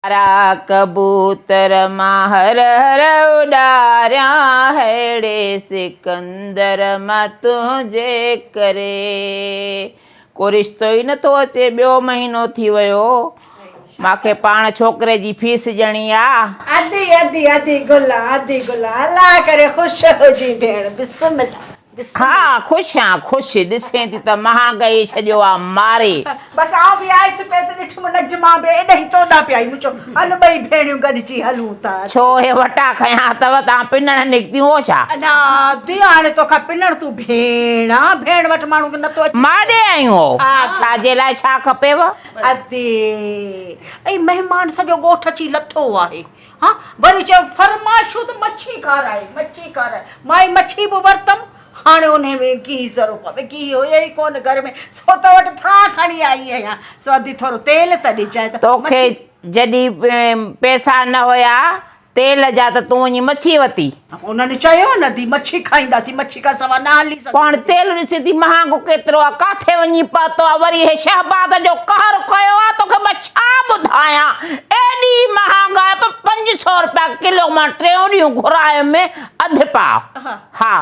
ڪارا ڪبوتر مان هر هر اڏاريان ههڙي سڪندر مان تنهنجي ڪري ڪو رشتو ئي نٿو اچي ٻيو مهينو ٿي ويو ماکي پاڻ ڇوڪري جي فيس ڏيڻي آ. ادي ادي ادي گل ادي گل الله ڪري خوش هجين ڀيڻ بسم الله. ها خوش آن خوش، ڏسين ٿي ته مهانگائيء ڇڏيو آ ماري. بس آئون به آيس پئي ته ڏٺم نجما به ايڏهين توڏانهن پئي آئي، مون چيو هل ٻئي ڀيڻيون گڏجي هلون ٿا. ڇو هي وٽا کنيا اٿو، توهان پنڻ نڪتيون هو ڇا؟ ادا ادي هاڻي توکان پنڻ تون ڀيڻ آن، ڀيڻ وٽ ماڻهو نٿو اچي. مان ڏي آيون هو، ڇا جي لاء ڇا کپيو؟ ادي اي مهمان سڄو ڳوٺ اچي لٿو آهي. ها وري چيو فرمائشون ته مڇي کارائي مڇي کارائي مائي مڇي به ورتم هاڻي انهي ۾ گيهه ذرو پوي گيهه هيو ئي ڪونه گهر ۾ سو تو وٽ ٿانء کڻي آئي آهيان سو ادي ٿورو تيل ته ڏجانء ته توکي جڏهن پئسا نه هيا تيل جا ته تون وڃي مڇي ورتي. انهن چيو نه ادي مڇي کائينداسين مڇي کان سوا نه هلي پوء هاڻي سگهنداسين. تيل ڏسين ٿي مهانگو ڪيترو آ ڪاٿي وڃي پهتو آ وري هي شهباز جو قهر ڪيو آ توکي مان ڇا ٻڌايان ايڏي مهانگائي به 500 رپيا ڪلو مان ٽيون ڏينهن گهرايم اڌ پاء ها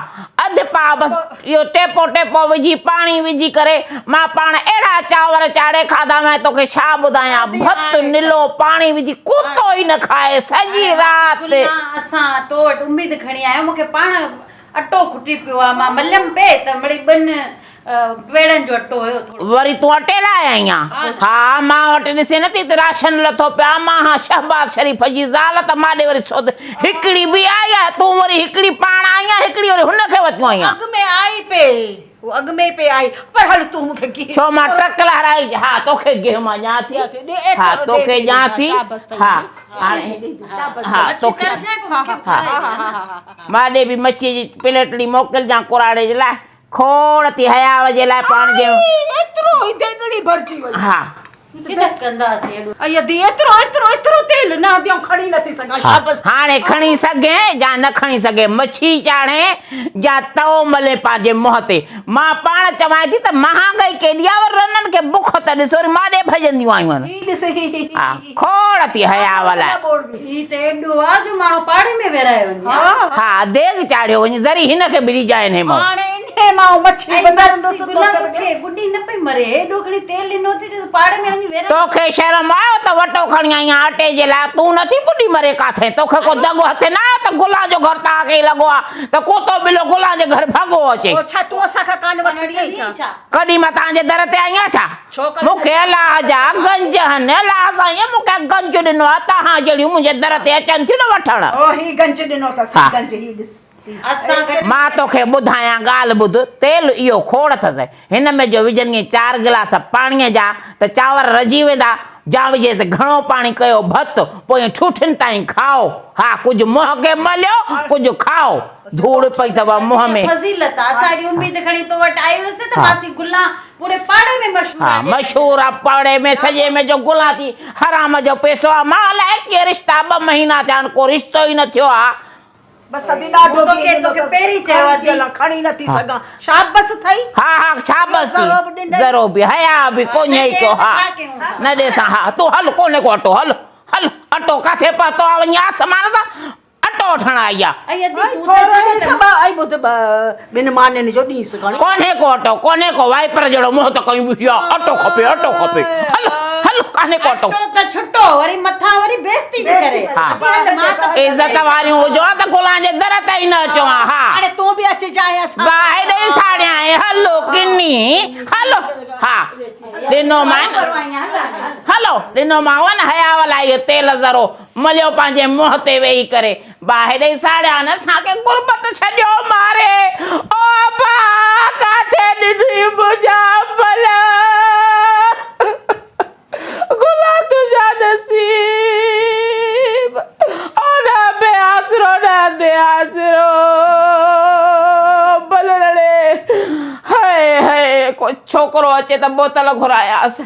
اڌ پاء بس اهو ٽيپو ٽيپو وجهي پاڻي وجهي ڪري مان پاڻ اهڙا چانور چاڙهي کاڌا مين توکي ڇا ٻڌايان ڀت نلو پاڻي وجهي ڪتو ئي نه کائي سڄي رات. گلان اسان تو وٽ اميد کڻي آيا آهيون مونکي پاڻ اٽو کٽي پيو آ مان مليم پئي ته مڙئي ٻن پيڙن جو اٽو هيو ٿورو. وري تون اٽي لاء آئين آن؟ ها مان وٽ ڏسين نه ٿي ته راشن لٿو پيو آ مان هان شهباز شريف جي زال ته مان ڏي وري سود هڪڙي به آئي آهي تون وري هڪڙي پاڻ آئين آن هڪڙي وري هن کي وتيون آئين آن. اڳ ۾ آئي پئي هو اڳ ۾ ئي پئي آئي پر هل تون مون کي گيهه ڇو مان ٽرڪ لهرائي ها توکي گيهه مان ڄان ٿي ها توکي ڄان ٿي ها هاڻي ها توکي ها مان ڏي به مڇيء جي پليٽڙي موڪلجان ڪراڙي جي لاء کوڙ ٿي حياء جي لاء پاڻ جي ايترو ئي ديڳڙي ڀرجي وئي. ها. ڪيڏا ڪنداسين ايڏو. ائي ادي ايترو ايترو ايترو تيل نه ادي آئون کڻي نٿي سگهان شابس. هاڻي کڻي سگهين جا نه کڻي سگهين مڇي چاڙهين جا تئو ملين پنهنجي منهن تي. مان پاڻ چوانء ٿي ته مهانگائي ڪيڏي آ وري رنن کي بک ته ڏسو وري مان ڏي ڀڄنديون آيون آهن. هي ڏس هي هي هي ها کوڙ ٿي حياء لاء. هي ته ايڏو آ جو ماڻهو پاڙي ۾ ورهايو وڃي ها. ها ديڳ چاڙهيو وڃي ذري هن کي به ڏجانء هن مئو. هاڻي انهي مان آئون مڇي ۽ به بس ترندس گلان توکي به توکي ٻڏي نه پئي مري ايڏو کڻي تيل ڏنو اٿئي جو پاڙي ۾ وڃي ورهايو. توکي شرم آيو ته وٽو کڻي آئين آن اٽي جي لاء تون نه ٿي ٻڏي مري ڪاٿي توکي ڪو دڳ هٿ نه آيو ته گلان جو گهر توهان کي ئي لڳو آ ته ڪتو ٻلو گلان جي گهر ڀڳو اچي. او ڇا تون اسان کان ڪانه وٺندي آهين ڇا؟ ڪڏهن مان توهان جي در تي آئي آهيان ڇا؟ مون کي الله جا گنج هن، الله سائينء مون کي گنج ڏنو آهي، توهان جهڙيون منهنجي در تي اچن ٿيون نه وٺڻ. او هي گنج ڏنو اٿس، هي گنج، هي ڏس. مان توکي ٻڌايان ڳالهه ٻڌ، تيل اهو کوڙ اٿس، هن ۾ جو وجهندينء چار گلاس پاڻيء جا ته چانور رجي ويندا، جا وجهيس گهڻو پاڻي ڪيو ڀت، پوء ٺوٺين تائين کائو، ها ڪجهه منهن کي مليو، ڪجهه کائو. ڌوڙ پئي اٿو منهن ۾. فضيلت آ اسان ايڏي اميد کڻي تو وٽ آئي هيس ته ماسي گلان پوري پاڙي ۾ مشهور ها آ مشهور آ پاڙي ۾ سڄي ۾ جو گلان ٿي حرام جو پئسو آ مان الائي ڪيئن رشتا ٻه مهينا ٿيا آهن ڪو رشتو ئي نه ٿيو آ. بس ادي ڏاڍو مون توکي توکي پهرين چيو کڻي ٿي هلان کڻي نه ٿي سگهان شابس اٿئي. ها ها شابس ذرو به ڏنئي. ذرو به حياء به ڪونهي ڪو ها نه ڏيسان ها تون هل ڪونهي ڪو اٽو هل هل اٽو ڪاٿي پهتو آ وڃي آسمان تان اٽو وٺڻ آئي آ. ائي ادي ائي تون ته ٿورو چئه ڏيس ته ٻه ائي ٻڌ ٻه ٻن مانين جو ڏينس گهڻو. ڪونهي ڪو اٽو ڪونهي ڪو وائپر جهڙو منهن ته ڪيون بيٺي آ اٽو کپي اٽو کپي هل هل ڪانهي ڪو اٽو. اٽو ته ڇٽو وري مٿان وري بيستي به ڪري. ها ادي هل مان ته عزت واريون هجو ها ته گلان جي در تائين نه اچو ها ها. هاڻي تون به اچجانء اسان باهه ڏئي ساڙيانء هل ڪني هل ها ڏنومانء هلو ڏنومانء نه حياء لاء اهو تيل ذرو مليو پنهنجي منهن تي ويهي ڪري باهه ڏئي ساڙيان اسان کي غربت ڇڏيو ماري او ابا ڪاٿي ڏني منهنجا ابل گلا تنهنجا نصيب او نه بي آسرو نه the آسرو ابل رڙي هاء هاء ڪو ڇوڪرو اچي ته بوتل گهرايانس.